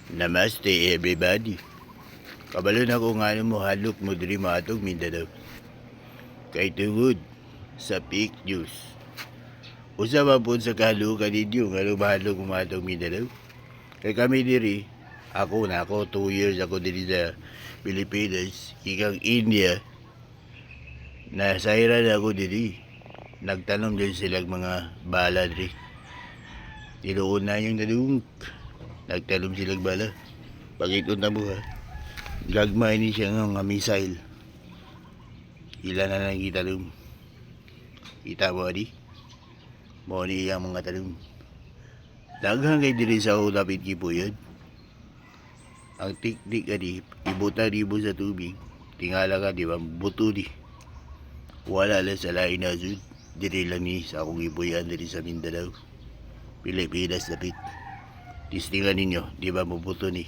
Namaste, everybody. Kabalo na ko nga mo hadlok mo diri maatog Mindanao. Kay tungod sa fake news. Usa man pud sa kahadlukan ninyo nga mahadlok mo maatog Mindanao. Kay kami diri, ako na ako, 2 years ako diri sa Pilipinas, ikang India, nasayran ako diri. Nagtanom din sila mga bala diri. Tinuon na yung nadung. Nagtanom silang bala. Pakita na mo ha. Gagmay ni siya nga mga missile. Ila na lang gitanom. Kita mo adi? Mo ni iyang mga tanom. Daghan kay diri sa ako dapit gipuyod. Ang tiktik adi, ibuta ribo sa tubig. Tingala ka, di ba? Buto di. Wala lang sa lain na sud. Diri lang ni sa akong gipuy-an diri sa Mindanao. Pilipinas dapit. Tistingan ninyo, di ba, mubuto ni?